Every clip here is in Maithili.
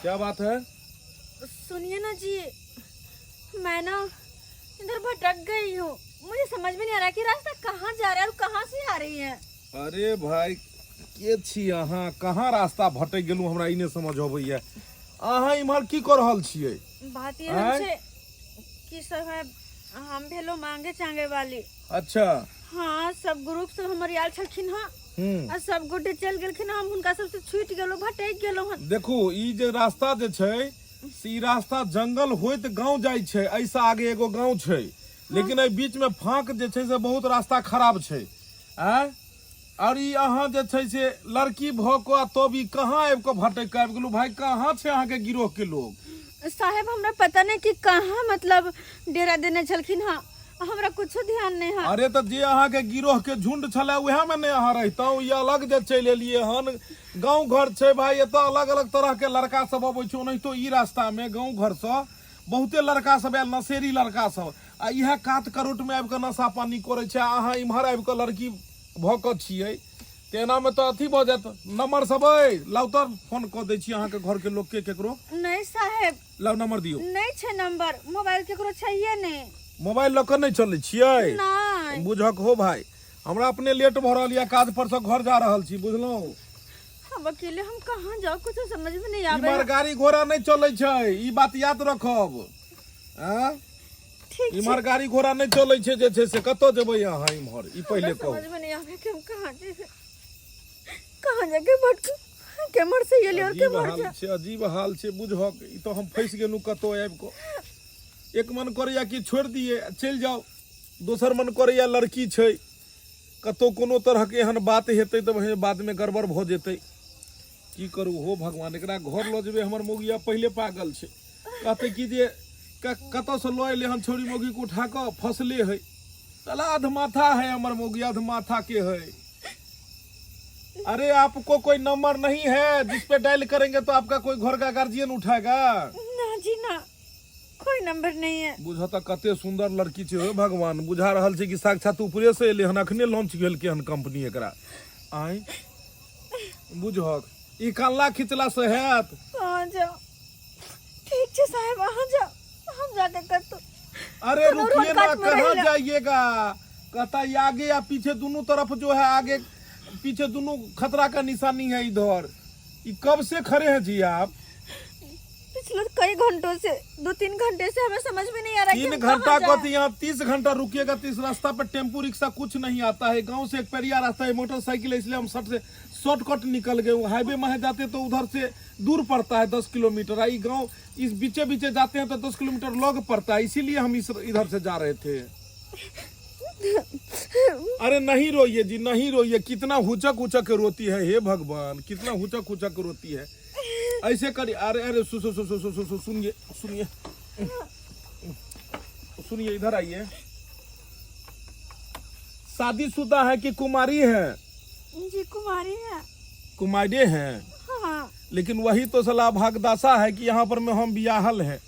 क्या बात है? सुनिए ना जी, मैं ना इधर भटक गई हूँ। मुझे समझ में नहीं आ रहा कि रास्ता कहाँ जा रहा है और कहाँ से आ रही है। अरे भाई, के छी अहाँ? कहाँ रास्ता भटक गेलहुँ, हमरा ई नहि समझ अबैया। अहाँ इम्हर की कऽ रहल छियै? बात ये आँय? हमसे कि सब है, हम भेलो मांगे चांगे वाली। अच्छा। हाँ, सब ग्रुप सब हमर आयल छलखिन हँ आ सब गोटे चलि गेलखिन, हम हुनका सबसे छूटि गेलहुँ, भटकि गेलहुँ हन। देखू, ई जे रास्ता जे छै से ई रास्ता जंगल होइत गांव जाइ छै। एहिसँ आगे एगो गांव छै, लेकिन एहि बीच में फाँक जे छै से बहुत रास्ता खराब छै। आँय, और ई अहाँ जे छै से लड़की भऽ कऽ आ तब ई कहाँ आबि कऽ भटकि कऽ आबि गेलहुँ भाय? कहाँ छै अहाँके गिरोह के लोग? साहेब, हमरा पता नहीं कि कहाँ मतलब डेरा देने छलखिन हँ, हमरा कुछो ध्यान नहीं है। अरे, तऽ जे अहाँके गिरोह के झुंड छलै, उएह में नहि अहाँ रहितहुँ? ई अलग जे चलि एलियै हन। गाँव घर छै भाई, एतऽ अलग अलग तरह के लड़का सब अबै छै। ओनाहितो ई रास्ता में गाँव घर से बहुते लड़का सब आयल, नशेरी लड़का सब, आ इएह कात करोट में आबि कऽ नशा पानी करै छै, आ अहाँ इम्हर आबि कऽ लड़की भऽ कऽ छियै, तऽ एनामे तऽ अथी भऽ जायत। नंबर सब अइ? लाउ तऽ फोन कऽ दै छी अहाँके घरके लोकके केकरो। नहीं साहेब। लाउ, नंबर दियौ। नहीं छै नंबर, मोबाइल केकरो छैहे नहीं। मोबाइल लऽ कऽ नहि चलै छियै? नहीं। बुझक हो भाई, हमरा अपने लेट भऽ रहल यऽ, काज पर से घर जा रहल छी, बुझलहुँ? अब अकेले हम कहाँ जाओ, कुछ समझ में नहीं आवे। इम्हर गाड़ी घोड़ा नहीं चलै छै, ई बात याद रखब। आँ? ठीक छै। इम्हर गाड़ी घोड़ा नहीं चलै छै जे छै से। कतऽ जेबै अहाँ इम्हर, ई पहिले हमरा कहू। समझ में नहीं आवे कि हम कहाँ जेबै, कहाँ जाके भटकू, केम्हर से एलियै और अजीब केम्हर हाल जा। छै, अजीब हाल छै बुझहक। ई तऽ हम फँसि गेलहुँ कतौ आबि कऽ। एक मन करैया कि छोड़ि दियै, चलि जाउ। दोसर मन करैया लड़की छै, कतौ कोनो तरहके एहन बात हेतै तऽ वही बादमे गड़बड़ भऽ जेतै। की करू हो भगवान? एकरा घर लऽ जेबै, हमर मौगिया पहिले पागल छै, कहतै कि जे कतऽसँ लऽ एलै हन छौड़ी मौगीके उठा कऽ, फसले है साला। अध माथा है हमर मौगी, अध माथा के है। अरे, आपको कोई नंबर नहीं है जिस पे डायल करेंगे तो आपका कोई घर का गार्जियन उठाएगा? ना जी ना, कोई नंबर नहीं है। बुझ तऽ कते सुंदर लड़की छै, हे भगवान! बुझा रहल छै कि साक्षात ऊपरे से एलै हन, अखने लॉन्च भेलकै हन कंपनी एकरा। आय बुझहक, ई कानला खिचला से हैत? कहाँ जाओ? ठीक छै साहेब, अहाँ जाओ, हम जाके कतौ अरे, कोनो रुकिए रोड ना। काट में कहाँ रहिला। जाइएगा? कहता ये आगे या पीछे दोनों तरफ जो है, आगे पीछे दोनों खतरा का निशानी है इधर। ये कब से खड़े हैं जी आप? पिछले कई घंटों से, 2-3 घंटे से। हमें समझ में नहीं आ रहा कि 3 हम कहाँ घंटा जाएं। कहती, यहाँ 30 घंटा रुकिएगा तो इस रास्ता पर टेम्पू रिक्शा कुछ नहीं आता है। गांव से एक पेरिया रास्ता है, मोटरसाइकिल है, इसलिए हम सट से शॉर्टकट निकल गए। हाईवे में जाते तो उधर से दूर पड़ता है 10 किलोमीटर, आई गांव इस बीचे बीचे जाते हैं तो 10 किलोमीटर लग पड़ता है, इसीलिए हम इस इधर से जा रहे थे। अरे, नहीं रोइए जी, नहीं रोइए। कितना हुचक हुचक के रोती है, हे भगवान! कितना हुचक हुचक के रोती है। ऐसे करिए। अरे अरे, सु सु सु सु सु सु सु सुनिए, सुनिए, सुनिए, इधर आइए। शादीशुदा है कि कुमारी है? जी, कुमारी है। कुमारी हैं? हाँ। लेकिन वही तो सलाह भागदासा है कि यहाँ पर में हम बियाहल हैं।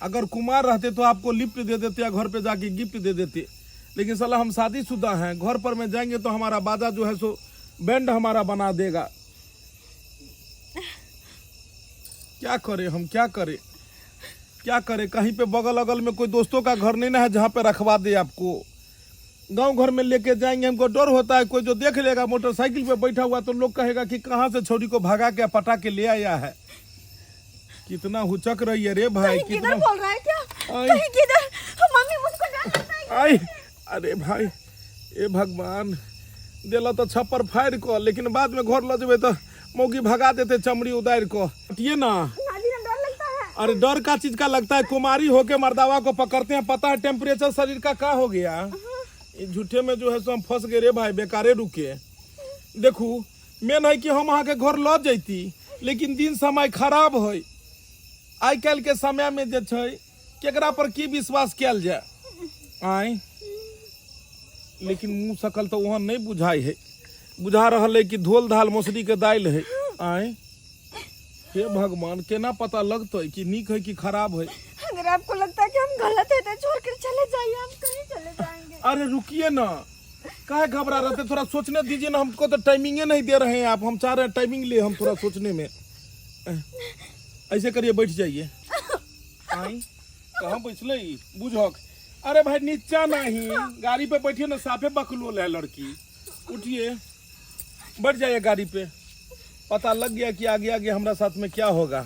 अगर कुमार रहते तो आपको लिफ्ट दे देते या घर पे जाके गिफ्ट दे देते, लेकिन साला हम शादीशुदा हैं। घर पर में जाएंगे तो हमारा बाजा जो है सो बैंड हमारा बना देगा। क्या करें हम, क्या करें, क्या करें? कहीं पे बगल अगल में कोई दोस्तों का घर नहीं ना है जहाँ पे रखवा दे आपको? गांव घर में लेके जाएंगे, हमको डर होता है, कोई जो देख लेगा मोटरसाइकिल पे बैठा हुआ तो लोग कहेगा कि कहाँ से छोरी को भगा के पटा के ले आया है। कितना हुचक रही है रे भाई! कहीं कितना किधर बोल रहा है क्या? आई। कहीं किधर? मम्मी मुझको डर लगता है। आई, अरे भाई, ए भगवान! देला तो छप्पर फाड़ कऽ, लेकिन बाद में घर लऽ जेबै तऽ मौगी भगा देते चमड़ी उदार कऽ। हटिए ना। ना जी ना, डर लगता है। अरे, डर का चीज का लगता है? कुमारी होके मर्दावा को पकड़ते हैं? पता है टेम्परेचर शरीर का का हो गया? ई झूठे में जो है सो हम फंस गए रे भाई, बेकारे रुके। देखू, मेन है कि हम अहाँके घर लऽ जैती, लेकिन दिन समय खराब है। आइ काल्हि के समय में जे छै, केकरा पर की विश्वास कयल जाय? आय, लेकिन मुँह सकल तऽ ओहन नहि बुझाइ है, बुझा रहल है कि धोल धाल मौसरी के दालि है। आय हे भगवान, केना पता लगतै कि नीक है कि खराब है? अगर आपको लगता है कि हम गलत है तो छोड़ कर चले जाइए, हम कहीं चले जाएंगे। अरे, रुकिए ना, काहे घबरा रहे थे? थोड़ा सोचने दीजिए ना हमको। तो टाइमिंगे नहीं दे रहे हैं आप। हम चाह रहे हैं टाइमिंग ले हम थोड़ा सोचने में। ऐसे करिए बैठ जाइए। आई कहाँ बैठले ई बुझक। अरे भाई नीचा नहीं, गाड़ी पे बैठिए ना, साफे बकलोल है लड़की। उठिए बैठ जाइए गाड़ी पे। पता लग गया कि आगे आगे हमरा साथ में क्या होगा।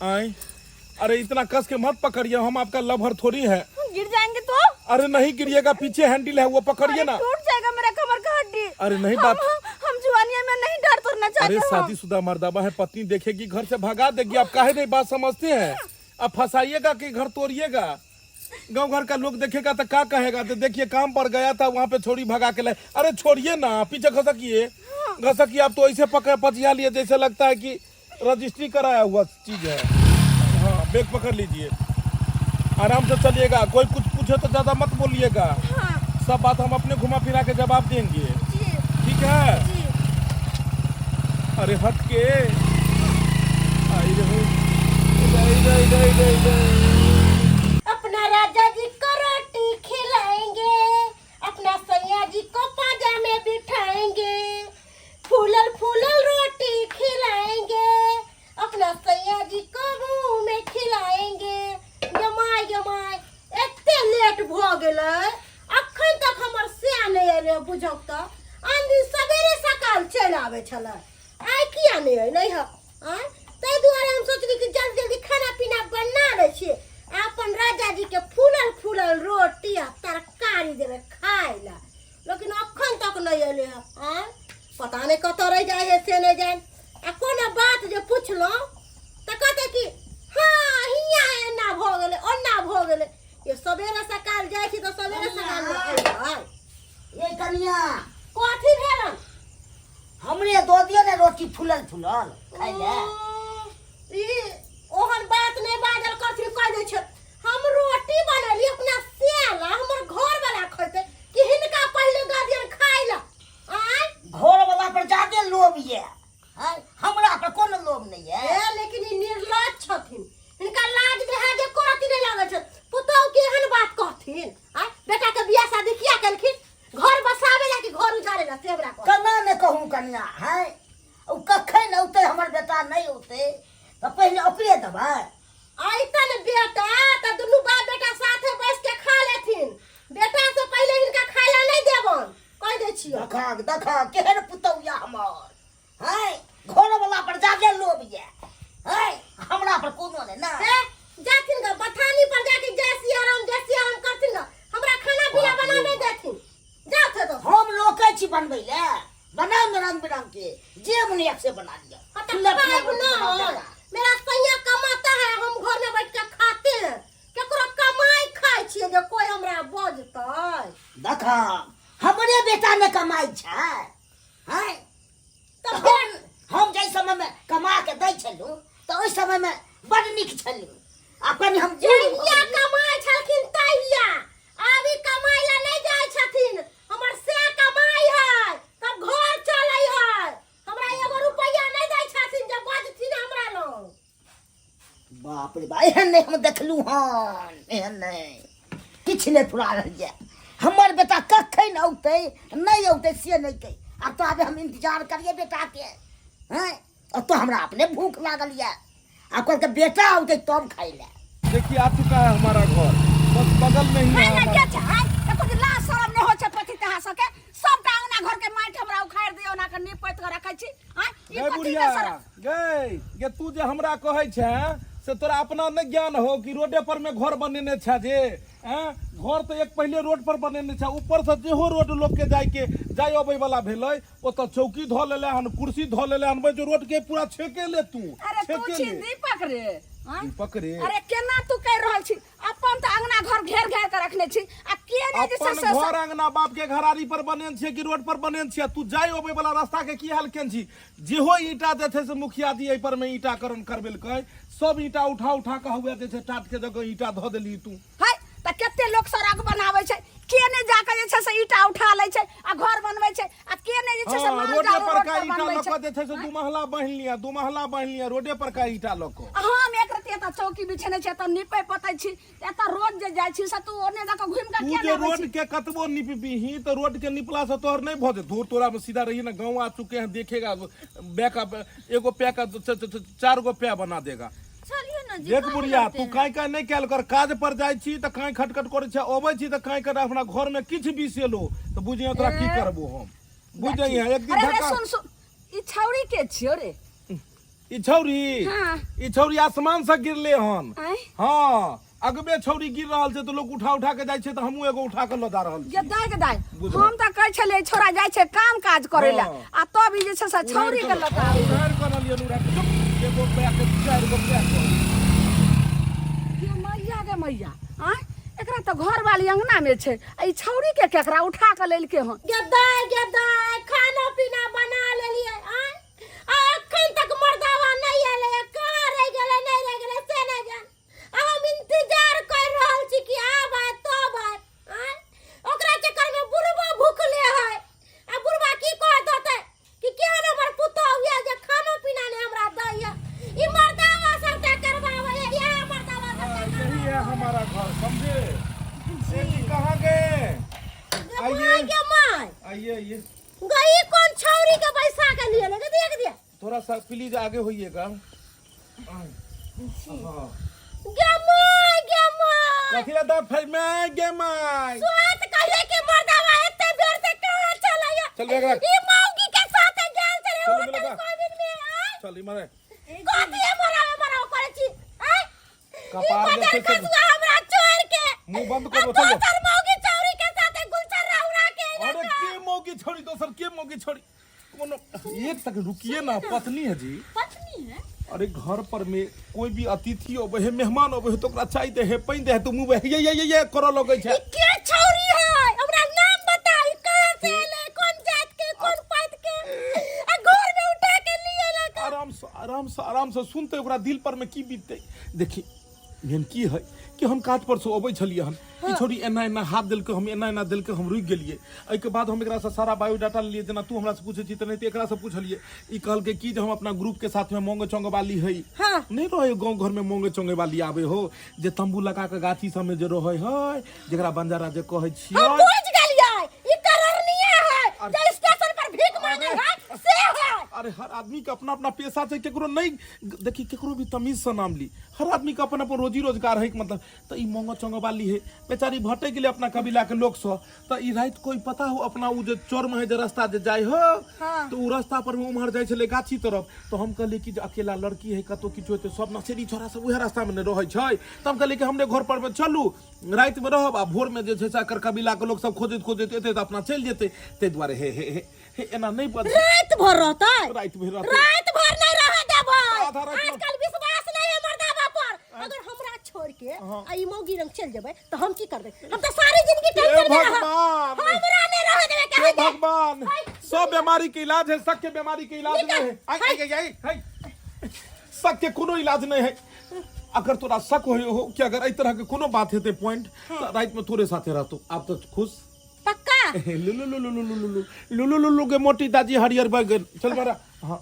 आए अरे इतना कस के मत पकड़िए, हम आपका लवर थोड़ी है। गिर जाएंगे तो? अरे नहीं गिरिएगा, पीछे हैंडल है वो पकड़िए ना। टूट जाएगा मेरा कमर का हड्डी। अरे नहीं बात, हम जुआनिया में नहीं डर तोड़ना चाहते। अरे शादीशुदा मर्दाबा है, पत्नी देखेगी घर से भगा देगी। आप काहे नहीं बात समझते हैं? अब फंसाइएगा कि घर तोड़िएगा? गांव घर का लोग देखेगा तो क्या कहेगा? तो देखिए काम पर गया था वहाँ पे छोड़ी भगा के लाए। अरे छोड़िए ना, पीछे घसकिए घसकिए। आप तो ऐसे पकड़ पचिया लिए जैसे लगता है कि रजिस्ट्री कराया हुआ चीज है। हाँ बैग पकड़ लीजिए, आराम से चलिएगा। कोई कुछ पूछे तो ज्यादा मत बोलिएगा। हाँ। सब बात हम अपने घुमा फिरा के जवाब देंगे। ठीक है जी। अरे हट के आई रहो। रही, रही, रही, रही, रही। अपना राजा जी को रोटी खिलाएंगे, अपना सैया जी को पाजा में बिठाएंगे, फूलल फूलल रोटी खिलाएंगे, अपना सैया जी को मुंह में खिलाएंगे। गमाय गमाय एते लेट भ गेलै, अखन तक हमर सैया नहि एलै। बुझौ तऽ आन दिन सवेरे सकाल चलि आबै छलै, आइ किया नहि एलै हँ? आँय, ताहि दुआरे हम सोचली कि जल्दी जल्दी खाना पीना बना लै छियै आ अपन राजा जी के फूलल फूलल रोटी आ तरकारी देबै खाय लए, लेकिन अखन तक नहि एलै हँ। आँय, पता नहि कतऽ रहि जाइ है से नहि जानि। आ कोनो बात जे पुछलहुँ तऽ कहतै कि हँ हियाँ एना भऽ गेलै ओना भऽ गेलै। ये सवेरे सकाल जाइ छी तऽ सवेरे सकाल ने अयबै। ए कनिया, कथी भेलन? हमरे दऽ दियौ ने रोटी फूलल फूलल खाइ लए। ई ओहन बात नहि बाजल करथिन, कहि दै छै। हम रोटी बनेली अपना सियाला, हमर घर वाला खैते कि हिनका पहिले दऽ दियन खाइ लए? आँय, घर वाला पर जादे लोभ ये आँय, हमरा पर कोनो लोभ नहीं है। ए लेकिन ई निर्लज छथिन, हिनका लाज देहा जे करती नहि लागै छै। पुतहु के एहन बात कहथिन? आँय, बेटा के बियाह शादी किया केलखिन? घर बसावे ला कि घर उजाड़े ला, से हमरा कह। केना ने कहूँ कनिया, है ओ कखन औते हमर बेटा? नहीं औते तऽ पहिले ओकरे देबै। अइतन बेटा तऽ दुनू बाप बेटा साथे बैस के खा लेथिन। बेटा से पहिले हिनका खाय ला नहीं देबन, कह दै छियो। देखा देखा केहन पुतौया हमर है, घर वाला पर जादे लोभ ये है, हमरा पर कोनो नहीं ना। हे जाथिन ग बथानी पर जाके जय सिया राम जय सिया राम करथिन ग, हमरा खाना पीना बनाबे देथिन। जाथे तो हम लोकै छी बनबै ले, बनाउ ने रंग बिरंग के, जे मन एक से बना लिअ। हाँ, तो फुल्लर खाएब फुल्लर ना। रोटी बनाउ जरा। मेरा सैया कमाता है, हम घर में बैठ के खाते हैं। केकरो कमाई खाइ छियै जे कोई हमरा बजतै? देख हमरे बेटा ने कमाइ छै हैं, तऽ हम जाहि समयमे कमा के दै छलहुँ तऽ ओहि समयमे बड नीक छलहुँ, आ कनि हम बूढ़ भऽ जहिया गेलियै। कमाइ छलखिन तहिया, आब ई कमाइ ला नहि जाइ छथिन। हमर से कमाइ है तब घर चलै है। हमरा एगो रुपैआ नहि दै छथिन जे बजथिन हमरा लग। बाप रे बा, एहन नहि हम देखलहुँ हन, एहन नहि किछु नहि फुरा रहल यऽ। हमर बेटा कखन औतै नहि औतै से नहि कहि। आब तऽ आबे हम इंतजार करियै बेटाके हैं, अब तो हमरा अपने भूख लागल यऽ, आ कहलकै बेटा औतै तब खाइ लए। देखिए आ चुका है हमारा घर, बस बगल में ही है नहीं नहीं हमारा। के छै आय एको दिन लाज शरम नहीं होइ छै पति तहा सबके। सबटा अंगना घर के माटि हमरा उखाड़ि दियौ, ओना के नीप पोति के रखै छी। आँय, ई गै कथी के बुढ़िया शरम? गै गे, तू जे हमरा कहै छै से तोरा अपना नहि ज्ञान हो कि रोडे पर में घर बनेने छै जे? हैं, घर तऽ एक पहिले रोड पर बनेने छै, ऊपर से जेहो रोड लोक के जाय के जाय अबै वाला भेलै ओतऽ चौकी धऽ लेले हन, कुर्सी धऽ लेले हन, जो रोड के पूरा छेके ले तू। अरे तू छेके छी ले। दीपक रे, आँय? दीपक रे। अरे केना तू कहि रहल छी? अपन तऽ अंगना घर घेर घेर के रखने छी आ के नहि जे छै अपन से घर अंगना बाप के घरारी पर बनेन छियै कि रोड पर बनेन छियै? तू जाय अबै वाला रास्ता के की हाल केन छी? जेहो ईंटा जे छै से मुखिया जी एहि पर में ईंटाकरण करबेलकै, सब ईंटा उठा उठा के हुए जे छै टाट के जगह ईंटा धऽ देली तू। है तऽ कते लोक सड़क बनाबै छै, के नहि जाके जे छै से ईंटा उठा लै छै आ घर बनबै छै, आ के नहि जे छै से हाँ, माल रोडे जाल पर रोड का पर ईंटा बनबै लऽ छै। कऽ जे छै से दू महला बान्हि लिअ, दू महला बान्हि लिअ रोडे पर का ईंटा लऽ कऽ। आ हम एक रति एतऽ चौकी बिछेने छी, एतऽ नीपै पोतै छी, एतऽ रोज जे जाइ छी से तू ओने दऽ कऽ घुमि कऽ तू किया जे नहि आबै रोड छी? के कतबो निपबीही तो रोड के निपला से तोहर नहीं भऽ जेतौ। धूर तोरा में सीधा रही ना, गाँव आ चुके हैं, देखेगा बैकअप एगो पै का चार गो पै बना देगा। ना जी देख काहे बुढ़िया लड़ते तू हैं? काई काई नहीं कैल कर काज पर जाइ छी तऽ काई खटखट करै छै अबै छी तऽ काई कर अपना घर में किछु बिसेलो तऽ बुझिहे तोरा की करबो हम बुझ जइहे एक दिन अरे अरे धक्का सुन सुन ई छौड़ी के छियो रे ई छौरी हाँ। ई छौरी आसमान से गिरले हन आँय? हाँ अगबे छौरी गिर रहल छै तऽ लोक उठा उठा के जाइ छै तऽ हमहूँ एगो उठा के लऽ जा रहल छी गे दाय गे दाय बुझल। हम तऽ कहै छलियै छोरा जाइ छै काम काज करै लए हाँ। आ तब ई जे छै से छौरी के लऽ कऽ आबै। उधार कर रहलियै उधार चुप एगो पैक चारि गो पैक गे मैया गे मैया आँय एकरा तऽ घरवाली अंगना में छै आ ई छौरी के केकरा उठा के लेलके हन गे दाय गे दाय खाना पीना बना लेलियै आँय आ अखन तक मर्दावा नहि एलै कहाँ रहि गेलै नहि रहि गेलै से नहि जान आ हम इंतजार कर रहल छी कि आब आयत तब आयत आँय ओकरा चक्कर में बुढ़बो भुखले है आ बुढ़बा की कहत होतै कि केहन हमर पुतहु यऽ जे खानो पीना नहि हमरा दैया ई मर्दावा सबटा करबाबै इएह मर्दावा सबटा यही है हमारा घर समझे ये जी कहाँ गए आइए के माय आइए आइए गई कौन छौरी के बैसा के लिए ले देख दिया थोड़ा सा प्लीज आगे होइएगा हाँ गे माय गे माय कथी ला दाँत फाड़ि माय गे माय स्वात कहिए के मर्दावा एते बेर से कहाँ चलैया चल बैग रख। ई मौगी के साथ गेल चले चल, होटल लगा। कोविड में आय चल इमरे कथी मरावे मरावे करे छी आय ई कपार बजर जे छै से- खसुआ हमरा छोड़ के मुंह बंद आ करो चलो दोसर मौगी चौरी के साथ गुलचर्रा उड़ा के अरे के मौगी छोड़ी दोसर के मौगी छोड़ी कोनो एक सेकंड रुकिए ना पत्नी है जी पत्नी है अरे घर पर में कोई भी अतिथि अबै है मेहमान अबै है तो ओकरा चाय दे है पानि दे है तो मुंह में ये ये ये ये करऽ लगै छै ई के छौरी है हमरा नाम बता ई कहाँ से एलै कोन जात के कोन पात के आ घर में उठा के लिए एलै आराम से आराम से आराम से सुनते ओकरा दिल पर में की बीतते देखी मेन की है कि हम काज पर से अबै छलियै हन ई छोरी एना एना हाथ देलकै हम एना एना देलकै हम रुकि गेलियै एहिके बाद हम एकरासँ सारा बायोडाटा लेलियै जेना तू हमरासँ पूछै छी तेनाहिते एकरासँ पूछलियै ई कहलकै कि जे हम अपना ग्रुप के साथमे मोंगे चोंगे वाली है हाँ। नहि रहै गाँव घरमे मोंगे चोंगे वाली आबै हो जे तम्बू लगा कऽ गाछी सबमे जे रहै है जेकरा बंजारा जे कहै छियै हम बुझ गेलियै ई करनिया है जे स्टेशन पर भीख मांगे है से है अरे हर आदमी के अपना अपना पेशा छै केकरो नहि देखी केकरो भी तमीज से नाम ली हर आदमी के अपन अपन रोजी रोजगार है मतलब तो ई मोंगो चोंगो वाली है बेचारी भटक गेलै अपना कबीला के लोग से तो ई रात कोई पता हो अपना उ जे चोर में है जे रास्ता जे जाय हो हाँ। तो उ रास्ता पर में उम्हर जाय छलै गाछी तरफ तो हम कहलिए कि जे अकेला लड़की है कतौ किछु हेतै सब नशेड़ी छोरा सब उएह रास्ता में ने रहै छै तऽ हम कहलिए कि हमरे घर पर में चलू राति में रहब आ भोर में जे छै से एकर कबीला के लोग सब खोजैत खोजैत एतै तऽ अपना चलि जेतै ताहि दुआरे हे हे हे हे एना नहि बज रात भर रहतै राति भरि रहतै रात भर नहीं रह देबै आधा राति में- आजकल विश्वास नहीं है मर्दावा पर अगर हमरा छोड़ के हाँ। आ ई मौगी रंग चल जेबै तो हम की करबै हम तो सारी जिंदगी हे टेंशन में रहब भगवान हमरा नहीं रह देबै हे के भगवान सब बीमारी के इलाज है सबके बीमारी के इलाज नहीं है आई आई आई आई आई सबके कोनो इलाज नहीं है अगर तोरा शक हो हो कि अगर एहि तरह के कोनो बात हेतै पॉइंट तऽ राति में तोरे साथे रहतो आब तो खुश पक्का लुलु लुलु लुलु लुलु लुलु लुलु के मोटी दादी हरियर बैगन चल मारा हाँ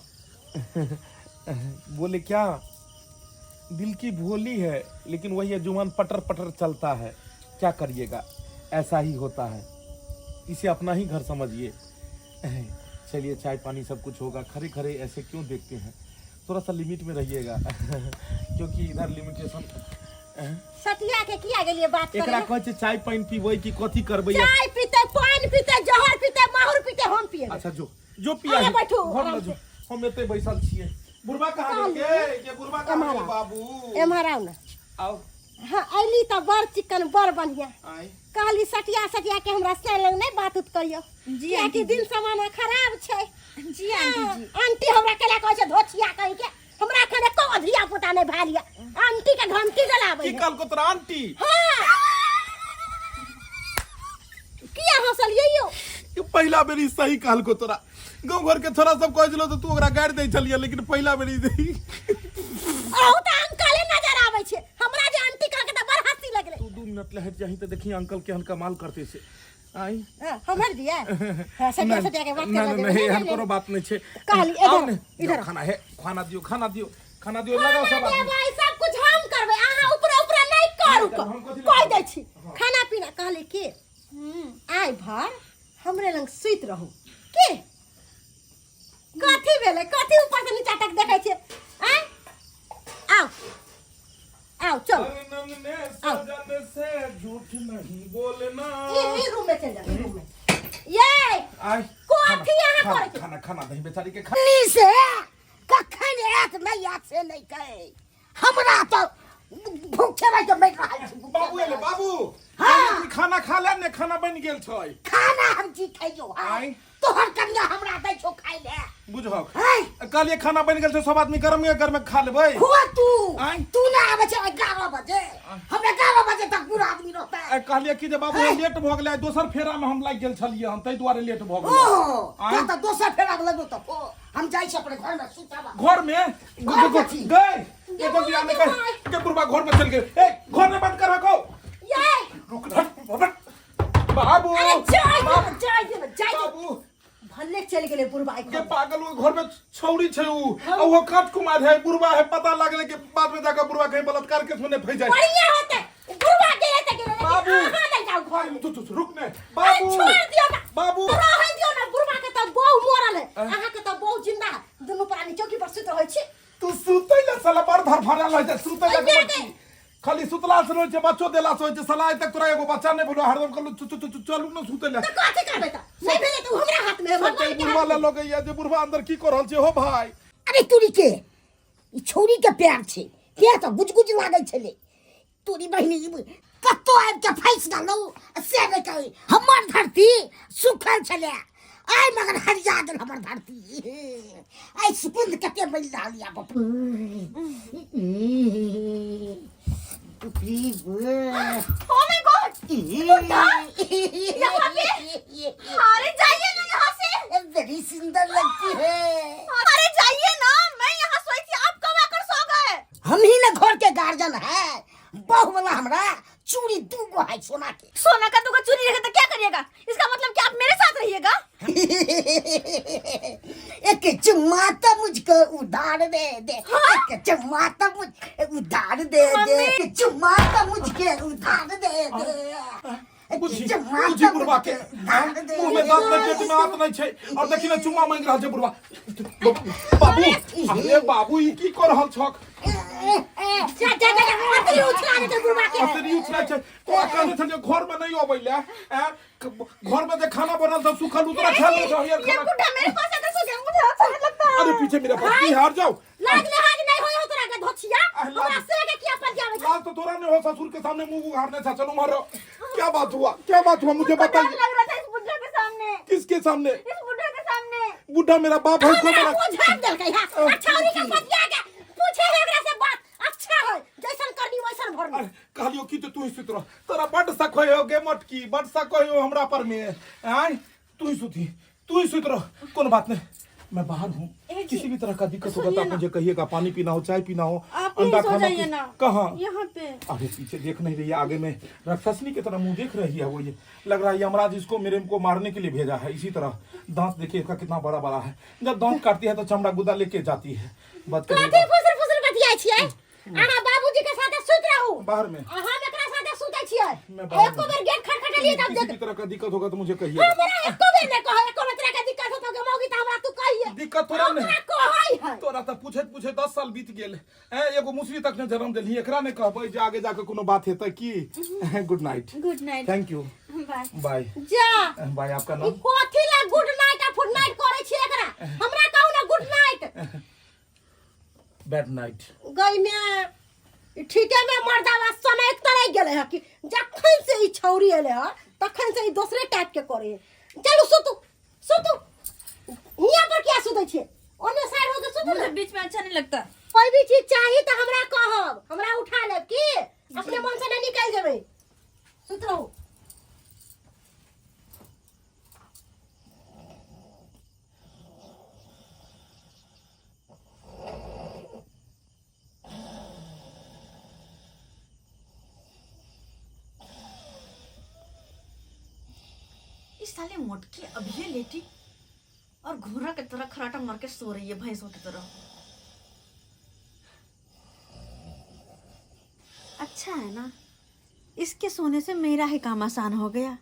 बोले क्या दिल की भोली है लेकिन वही है जुबान पटर पटर चलता है क्या करिएगा ऐसा ही होता है इसे अपना ही घर समझिए चलिए चाय पानी सब कुछ होगा खड़े खड़े ऐसे क्यों देखते हैं थोड़ा सा लिमिट में रहिएगा क्योंकि इधर लिमिटेशन सटिया के किया गेलिए बात एकरा करे कहै छै चाय पानि पीबै कि कथी करबै चाय पीते पानी पीते जहर पीते माहुर पीते हम पिए अच्छा जो जो पिया अहाँ बैठू, घर आराम में जो हम एते बैसल छियै बुढ़बा कहाँ गेल के के बुढ़बा कहाँ गेल बाबू एम्हर आउ ना आओ हाँ अयली तऽ बड़ चिकन बड़ बढ़िया आइ कहली सटिया सटिया के हमरा से लग नहीं बात उत करियो जी, कियाकि आंटी जी। दिन समाना खराब छै जी आंटी जी आंटी हमरा केला कहै छै धोछिया कहि के हमरा एखन एको धिया पुता नहीं भेल ये आंटी के घंटी गलाबै की है कहलको तोरा आंटी हाँ किया हंसलियै यौ ई पहिला बेरी सही कहलको तोरा गाँव घर के छोरा सब कहै छलो तऽ तू ओकरा गारि दै छलियै लेकिन पहिला बेरी अहू तऽ अंकले नजर आबै छै हमरा जे आंटी कहलकै तऽ बड़ हंसी लगलै तू 2 मिनट ले हट जाही तऽ देखी अंकल केहन कमाल करते से आई हाँ, हमर दिया हाँ, सटिया सटिया के बात नहीं कर नहीं एहन कोनो बात नहीं छै कहली, आओ इधर, ने, इधर। जाओ, खाना है खाना दियो खाना दियो खाना दियो लगाओ सब आदमी भाई सब कुछ हम करबै अहाँ ऊपरे ऊपरे नहीं करू हम कथी लए कह दै छी खाना पीना कहली के आइ भर हमरे लंग सुति रहू के कथी भेलै कथी ऊपर से नीचा तक देखै छियै आँय आउ आओ चलो। अरे नन्हे सजन से झूठ नहीं बोलना। ई ई रूम में चल जा, ई रूम में। ये आय कथी अहाँ खाना करै छी? खाना खाना दही बेचारी के खा। नी से कखन आयत नहि आयत से नहि कहै, हमरा तऽ भूखे रहि के मरि रहल छी। बाबू एले बाबू। हाँ। हाँ खाना खा ले ने, खाना बनि गेल छै। खाना हम की खैयो? आय। तोहर कनिया हमरा दै छौ खाइ ले। बुझहक हैं? कहलिए खाना बनि गेल छै, सब आदमी गरमे गरमे खा लेबै। हुआ तू आय। तू ना आबै छै 11 बजे, हम 11 बजे तक पूरा आदमी रहतै। आ कहलिए कि जे बाबू हैं? लेट भऽ गेलै, दोसर फेरा में हम लागि गेल छलियै हम, ताहि दुआरे लेट भऽ गेलै। ओ आय। तऽ दोसर फेरा में लगो तऽ ओ, हम जाइ छी अपने घर में सुतब। घर में घर में छी। गए ये जल्दी आने का के बुढ़वा घर में चल गए। ए घर में बंद कर रखो। ये रुक रुक बाबू। अरे जाय दे ना, जाय दे ना, जाय दे। बाबू भले चलि गेलै बुढ़बा के पागल, वो घर में छौड़ी छै उ आ वो काट कुमार है बुढ़वा है, पता लागले कि बाद में जाकर बुढ़वा कहीं बलात्कार केस में नहीं फंस जाए। बढ़िया होते बुढ़बा गेलै त गेलै, लेकिन बाबू। अहाँ नहि जाउ घर में। तू तू रुक ने अरे बाबू। छोड़ दियौ ना। बाबू। रहै दियौ ना, बुढ़बा के तऽ बहु मरल है, अहाँ के तऽ बहु जिंदा है। दुनू प्राणी चौकी पर सुति रहै छी। तू सुतै ले साला बड़ धरफड़ायल होइ छै, सुतै ले अरे बच्ची। खाली सुतला से होइ छै, बच्चो देला से होइ छै साला। आइ तक तोरा एगो बच्चा नहि भेलो, हरदम कहलू चु- चु- चु- चलू ने सुतै ले। तऽ कथी करबै तऽ? नहि भेलै तऽ उ हमरा हाथ में है, सबके भगवान के बुढ़वा हाथ ले में। लगैया जे बुढ़वा अंदर की कर रहल छै हो भाई। अरे तोरी के ई छौरी के प्यार छै, प्यार तऽ गुजगुज लागै छलै। तोरी बहिनी ई कतौ आबि के फँसि गेलौ से नहि कहै। हमर धरती सुखल छलै आइ, मगर हरिया गेल हमर धरती। आइ सुकुन कते मिल रहल या बाप। ओ my God, यहाँ पे? अरे जाइए ना यहाँ से। बड़ी सुंदर लगती है। अरे जाइए ना, मैं यहाँ सोई थी, आप कब आकर सो गए? हम ही ना घर के गार्जियन है। बहु वाला हमरा चूड़ी दू गो है सोना के। सोना का दूगो चूड़ी रहेगा तो क्या करिएगा? इसका मतलब कि आप मेरे साथ रहिएगा? एक चुम्मा तो मुझको उधार दे दे। एक चुम्मा तो मुझ उधार दे दे। एक चुम्मा तो मुझके उधार दे दे। एक बुझी चुम्मा बुझी तो बुढ़वा के मुझके उधार दे मुंह में दांत नहीं, पेट में हाथ नहीं छै और देखी ने चुम्मा मांगि रहल छै बुढ़वा। बाबू, अरे बाबू, ई की कर रहल छक? जा जा जा जा, अतरी उछला देतै बुढ़बा के। अतरी उछलै छै। तोरा कहने छलियै घर में नहीं अबै ले, ऐं? घर में जे खाना बनल था सुखल उतरा खा ले हरियर ये खाना। बुढ़ा मेरे पास आकर सो गया, मुझे अच्छा नहीं लगता है। अरे पीछे मेरे पास बिहार जाओ। लाज लिहाज नहीं होय हो तोरा के धोछिया। आह, लाज- हमरा से के किया पर जावे? लाज तो तोरा नहीं हो, ससुर के सामने मुंह उघाड़ने था। चलो मारो, क्या बात हुआ, क्या बात हुआ, मुझे मुझको डर बताइए। लग रहा था इस बुढ़ा के सामने। किसके सामने? इस बुढ़ा के सामने। बुढ़ा मेरा बाप है, उसको हमरा मेरा मुंह झाप देलकै है। अच्छा औरी के पतिया के पूछे है एकरा से बात। अच्छा है, जैसन करनी वैसन भरनी। अरे, कहलियो कि तो तू ही सुत रह, तोरा बड शक हो गे मोटकी, बड शक हो हमरा पर में। आय तू ही सुती, तू ही सुत रह, कोनो बात नहीं, मैं बाहर हूँ। ए जी, किसी भी तरह का दिक्कत होगा तो सुनिए आप ना। मुझे कहिएगा। पानी पीना हो, चाय पीना हो, आप यहीं अंडा सो खाना जाइए कुछ- ना। कहाँ? यहाँ पे। अरे पीछे देख नहीं रही है, आगे में राक्षसनी की तरह मुंह देख रही है वो। ये लग रहा है यमराज इसको मेरे को मारने के लिए भेजा है। इसी तरह दांत देखिए इसका कितना बड़ा बड़ा है, जब दांत काटती है तो चमड़ा गुदा लेके जाती है। बात कथी करिएगा। फुसर फुसर बतियाइ छियै? अहाँ बाबूजी के साथे सुति रहू बाहर में। आ हम एकरा साथे सुतै छियै। मैं बाहर एको में। बेर गेट खटखटेलियै तब किसी देख। भी तरह का दिक्कत होगा तो मुझे कहिएगा। हमरा एको बेर नहि कहै, एको बेर तोरा के दिक्कत होतौ गे मौगी तऽ हमरा तू कहिए। दिक्कत तोरा नहि। हमरा कहै है। तोरा तऽ पूछैत पूछैत 10 साल बीत गेल। ए एगो मुसरी तक ने जन्म देलही, एकरा नहि कहबै जे आगे जाके कोनो बात हेतै की? Good night. Good night. Thank you. Bye. Bye. जा। बाय। आपका ई नाम? कथी ला गुड नाइट आ फुड नाइट करै छियै एकरा? हमरा कहू ना गुड नाइट। Bad night. गई में ई ठीके में मर्दावा समय तरह गेलै है कि जखन से ई छौरी एलै है तखन से ई दोसरे टाइप के करे है। चलू सुतू सुतू। हियाँ पर किया सुतै छियै? ओने साइड होके सुतू मुझे ना। बीच में अच्छा नहीं लगता। कोई भी चीज चाही तऽ हमरा कहब, हमरा उठा लेब की अपने मन से नहीं निकल जेबै। सुत रहू। इस साले मोटकी अभी लेटी और घोड़ा की तरह खराटा मार के सो रही है, भैंसों की तरह। अच्छा है ना, इसके सोने से मेरा ही काम आसान हो गया,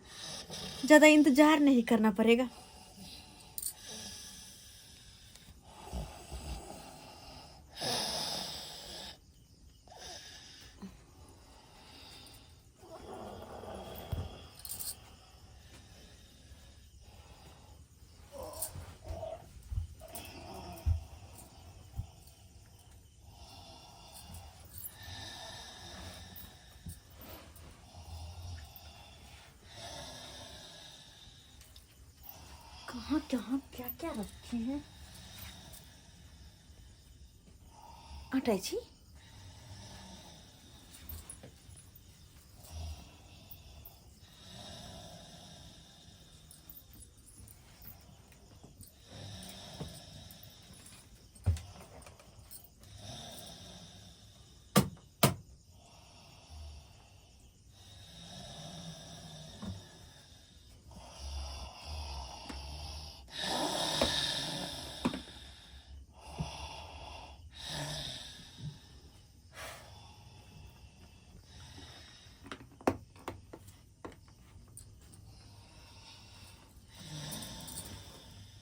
ज़्यादा इंतजार नहीं करना पड़ेगा। कहाँ कहाँ क्या क्या रखे हैं। अटैची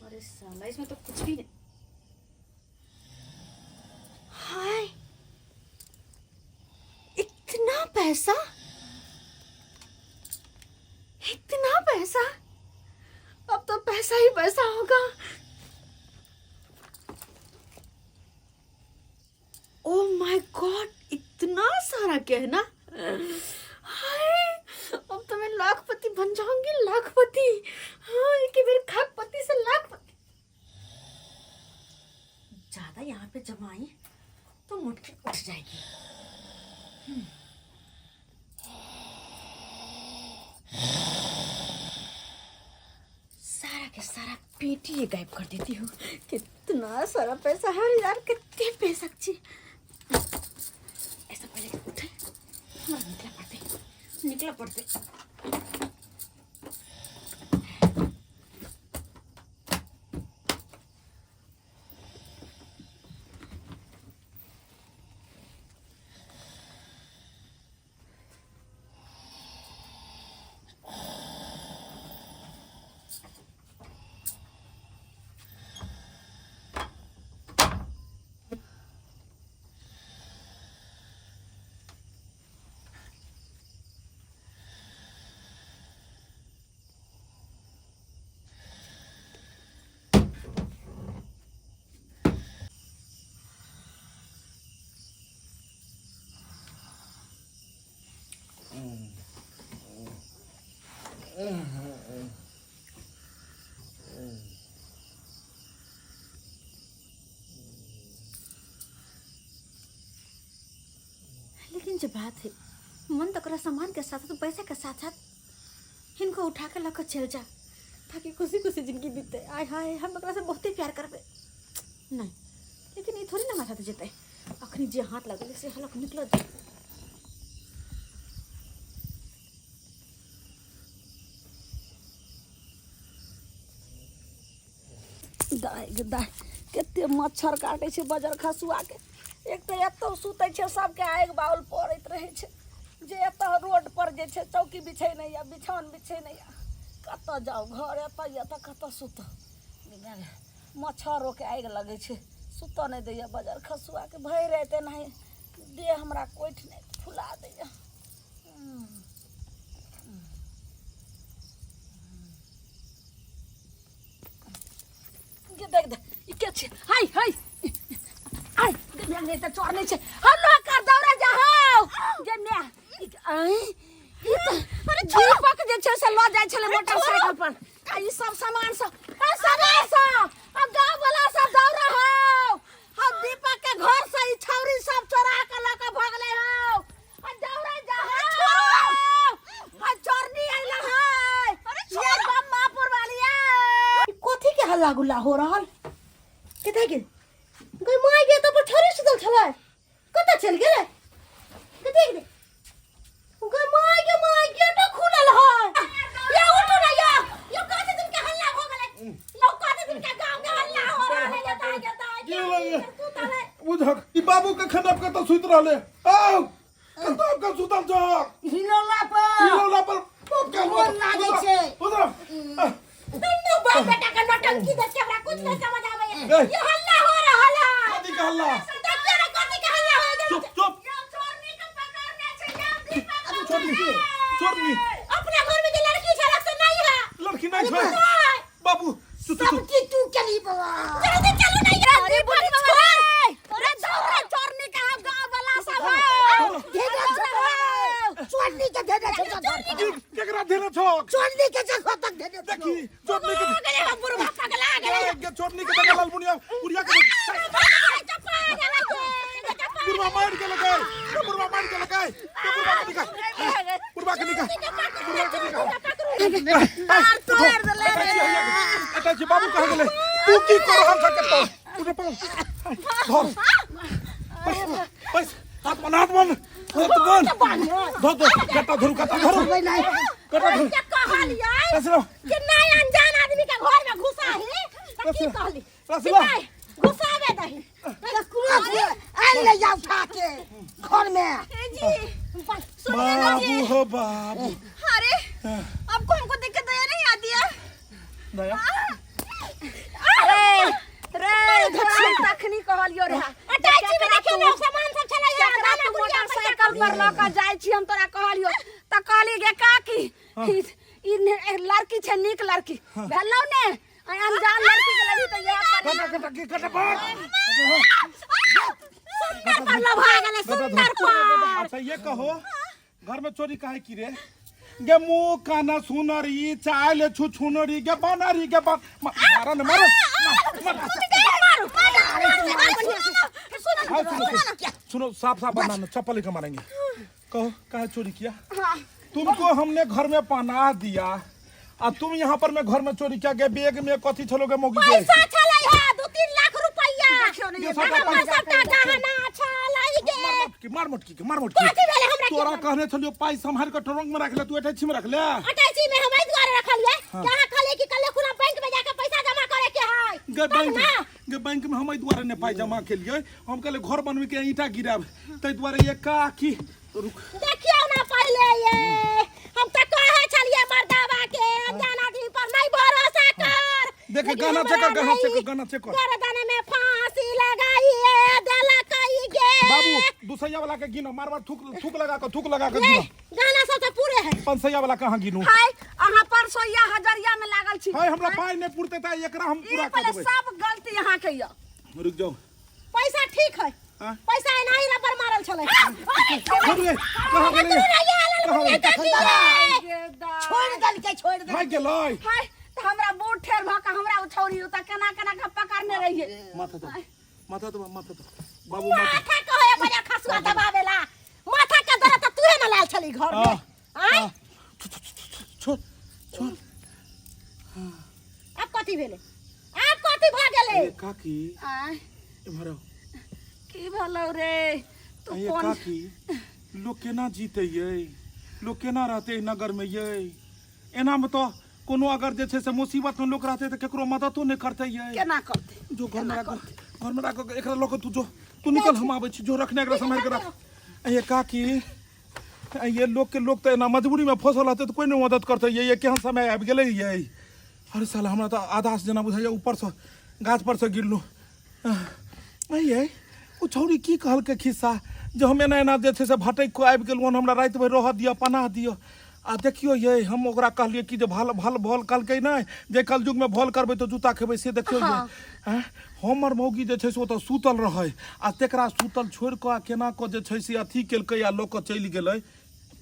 अरे साला इसमें तो कुछ भी नहीं। हाय, इतना पैसा, इतना पैसा, अब तो पैसा ही पैसा होगा। ओ my God, इतना सारा गहना। हाय, अब तो मैं लाखपति बन जाऊंगी, लाखपति। हाँ, एक ही बार खाकपति से लाखपति। ज्यादा यहाँ पे जमाई तो मुटकी उठ जाएगी। सारा के सारा पेटी ही गायब कर देती हूँ। कितना सारा पैसा है यार, कितने पैसा अच्छी। ऐसा पहले उठे, हमारा निकला पड़ते, निकला पड़ते। लेकिन जो बात है, मन तो करा सामान के साथ साथ पैसा के साथ साथ इनको उठा के लाकर चल जा, ताकि खुशी खुशी जिंदगी बीते। आय हाय, हम एकरा से बहुत ही प्यार करबे। नहीं, लेकिन ये थोड़ी ना हमारे साथ जेते। अखनी जे हाथ लगले से हलक निकल जाए। दाय गे दाय, कते मच्छर काटै छै बजर खसुआ के। एक तऽ एतौ सुतै छै सबके आगि बाउल पड़ैत रहै छै। जे एतऽ रोड पर जे छै चौकी बिछेने यऽ, बिछौन बिछेने यऽ, कतऽ जाउ, घर एतऽ यऽ तऽ कतऽ सुतब। मच्छरोके आगि लगै छै, सुतऽ नहि दैया बजर खसुआ के। भरि राति एनाही देह हमरा कोठि नहि फुला दैया। देख देख, ई के छै? हाय हाय आय गे नहि तऽ चोर नहि छै। हल्लो कर, दौड़ा जा हौ गे my. आय, ई तऽ अरे दीपक जे छै से लऽ जाइ छलै मोटरसाइकिल पर। आ ई सब सामान सब, ए सामान सब, अब गाँव वाला सब दौड़ा हौ। हम दीपक के घर से ई छौरी सब चोरा के लऽ के भगलै हौ। आ दौड़ा जा हौ, आ चोरनी अइला है ये बम्मापुर वालिया। कथी के हल्ला गुल्ला हो रहल? कतऽ गेल गई माय गे? तो पर छोरी सुतल छलै, कतऽ चल गेलै? कतऽ गेलै गई माय गे? माय गेटो खुलल है। या उठो ना, या यो कथी दिन के हल्ला हो गेलै? यो कथी दिन के गांव के हल्ला हो रहल है? ये दाई गे दाई की होलै? सुतल है। बुझक ई बाबू कखन आबि कतऽ सुति रहले? आउ कतऽ आबि कऽ सुतल छह? हिलौला पर। हिलौला पर। गोर लागै छै। उधर। दुनू बाप बेटा के नौटंकी देख के हमरा कुछ नहीं समझ आवे। ए। ये हल्ला हो रहल है। कथी के हल्ला? देखियो ना कथी के हल्ला हो गेल। चुप चुप। यो चोरनी के पकड़ने छै, यो दीपक चोरनी, चोरनी। अपना घर में जे लड़की छलक से नहीं है। लड़की नहीं छै बाबू। चुप चुप। सब की तू चली बाबा। जल्दी चलो ना यार, दीपक छोड़। अरे दौड़ा चोरनी का गांव वाला सब है। भेजा। चोरनी के देने छौ जगह केकरा देने छौ चोरनी के जगह तक देने छौ देखी चोरनी के गेलै हम बुढ़वा पगला गेलै गे चोरनी के जगह लाल बुनिया बुढ़िया के बुढ़वा मार के लगे बुढ़वा मार के लगे बुढ़वा के निकाल बुढ़वा के निकाल बुढ़वा के निकाल तार तोड़ देले रे अटै छी बाबू कहाँ गेलै तू की कर रहल छ कतौ उठे पकड़ धर बस बस हाथ बन हाथ बन हाथ बन धर धर कट्टा धरू कट्टा धरू कट्टा धरू के कहलियै रसलो कि नहीं अनजान आदमी के घर में घुसा ही त की कहली कि रसलो नहीं घुसावे दही आयल ले जाओ उठा के घर में जी सुनिए ना जी बाबू हो बाबू अरे आपको हमको देख के दया नहीं आती है दया रे रे हम तखनी कहलियो रे अटैची में देखियो ना सामान सब छलै केकरा दाना तू गुड़िया मोटरसाइकिल पर लऽ कऽ जाइ छी हम तोरा कहलियो तऽ कहली गे काकी ई ई लड़की छै नीक लड़की भेलौ ने आ अनजान लड़की के लगी तऽ इएह पर कटा कटा के कटा पर सुंदर पर लभा गेलै सुंदर पर अच्छा ये कहो घर में चोरी काहे की रे गे मुंह काना सुनरी चाल छु छुनरी गे बनरी गे बन मारो ने मारो मार, मार। हाँ, सुनो, सुनो, सुनो साफ साफ बनाना चप्पल लेकर मारेंगे कहो काहे चोरी किया तुमको हमने घर में पनाह दिया आ तुम यहाँ पर मैं घर में चोरी किया गे बैग में कथी छलोगे मोगी के पैसा छलै है 2-3 लाख रुपैया देखियौ ने ये ये सबटा हमर पैसा सबटा गहना छलै गे मार मोटकी मार मोटकी के मार मोटकी कथी भेलै हमरा तोरा कहने छलियो पाइ सम्हारि के ट्रंक में रख ले तू एठे छिम रख ले अटैची में हम एहि दुआरे रखलियै कि अहाँ कहलियै कि कल्हे खुना बैंक में जाके पैसा जमा करे के है गे तब बैंक ना गे बैंक में हम एहि दुआरे ने पाइ जमा केलियै हम कहले घर बनबै के ईंटा गिराब ताहि दुआरे ये काकी रुक देखियौ ना पहिले ये हम तऽ कहै छलियै मर्दावा के अनजान आदमी पर नहीं भरोसा कर देख, लेकिन गाना हमरा चेक कर, गाना नहीं। चेक कर, गाना चेक कर। गर्दन में फांसी लगाइए देलक ई गे बाबू दुसैया वाला के गिनो मार मार थूक थूक लगा के थूक लगा के ले, गिनो गाना सब तऽ पूरे है पंसैया वाला कहाँ गिनू हाय अहाँ परसोइया हजरिया में लागल छी हाय हमरा पाइ नहि पुरते त एकरा हम ई पूरा कऽ पहिले देबै सब गलती अहाँ के यऽ रुक जाओ पैसा ठीक है हाँ? पैसा एनाही रबर मारल छलै कहाँ गेलै कहाँ गेलै कहाँ गेलै छोड़ देलकै छोड़ देलकै भागि गेलै हाय तऽ हमरा बूढ़ ठेर भऽ कऽ हमरा उछौरी ओतऽ केना केना कऽ पकड़ने रहियै माथा दो माथा दो माथा दो बाबू माथा माथा कहे बजा खसुआ दबावेला माथा के दर्द त तूहे न लाल छली घर में हाँ। आय छोड़ छोड़ आब कथी भेलै आब कथी भऽ गेलै ए काकी आँय एम्हर आउ। की भेलौ रे तू ये कोन काकी लोग केना जीते ये लोग केना रहते एहि नगर में ये एना में तो कोनो अगर जे छै से मुसीबत में लोग रहते तऽ केकरो मददो नहि करते ये केना करतै जो घर में राखो घर में राखो एकरा लऽ कऽ तू जो तू निकल हम आबै छी जो रखने एकरा सम्हारि के राख ये काकी ये लोग के लोग तऽ एना मजबूरी में फंसल रहते तऽ कोई नहि मदद करते ये ये केहन समय आबि गेलै ये अरे साला हमरा तऽ आधास जेना बुझाइए ऊपरसँ गाछ परसँ गिरलहुँ ये ओ छौड़ी की कहलकै खिस्सा जे हम एना एना जे छै से भटकि कऽ आबि गेलहुँ हन हमरा राति भरि रहऽ दिअ पनाह दिअ आ देखियौ ये हम ओकरा कहलियै कि जे भल भल भल कहलकै नहि जे कलयुगमे भल करबै तऽ जूता खेबै से देखियौ ये आँय हमर मौगी जे छै से ओतऽ सुतल रहै आ तेकरा सुतल छोड़ि कऽ आ केना कऽ जे छै से अथी केलकै आ लऽ कऽ चलि गेलै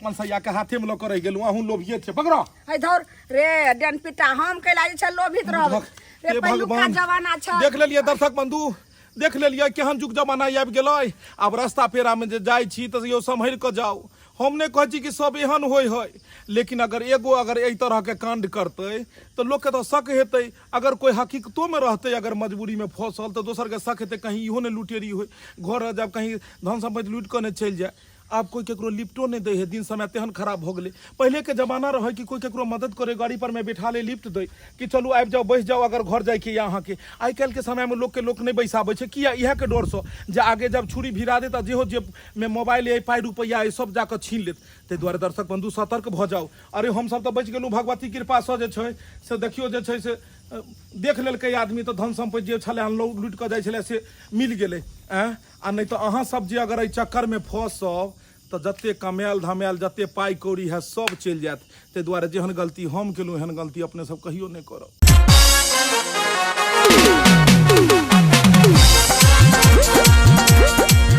मनसैया के हाथे में लऽ कऽ रहि गेलहुँ अहूँ लोभिये छै पकड़ो है धौर रे डेन पिटा हम कैला जे छै लोभित रहब रे हे पहिलुका भगवान जमाना छै देख लेलियै दर्शक बंधु देख लेलियै केहन जुग जमाना आबि गेलै आब रास्ता पेरा में जे जाइ छी तऽ यौ सम्हरि कऽ जाउ हम नहि कहै छी कि सब एहन होइ है लेकिन अगर एगो अगर एहि तरहके कांड करतै तऽ लोकके तऽ शक हेतै अगर कोइ हकीकतोमे रहतै अगर मजबूरीमे फँसल तऽ दोसरके शक हेतै कहीं इहो नहि लुटेरी होइ घर जब कहीं धन सम्पत्ति लूटि कऽ नहि चलि जाय आब कोइ केकरो लिफ्टो नहि दै है दिन समय तेहन खराब भऽ गेलै पहिलेके जमाना रहै कि कोइ केकरो मदद करे गाड़ी पर में बैठा ले लिफ्ट दै कि चलू आबि जाउ बैस जाउ अगर घर जाइके यऽ अहाँके आइ काल्हिके समयमे लोकके लोक नहि बैसाबै छै किया इएहके डरसँ जे आगे जब छुरी भिड़ा देत आ जेहो जेबमे मोबाइल अइ पाइ रुपैआ अइ सब जाकऽ छीन लेत ताहि दुआरे दर्शक बन्धु सतर्क भऽ जाउ अरे हमसब तऽ बचि गेलहुँ भगवती कृपासँ जे छै से देखियौ जे छै से देख लेलकै आदमी तऽ धन सम्पत्ति जे छलै हन लूटि कऽ जाइ छलै से मिल गेलै आँय आ नहि तऽ अहाँ सब जे अगर एहि चक्करमे फँसब तऽ जते कमायल धमायल जते पाइ कौड़ी है सब चलि जायत ताहि दुआरे जेहन गलती हम केलहुँ एहन गलती अपने सब कहियो नहि करब।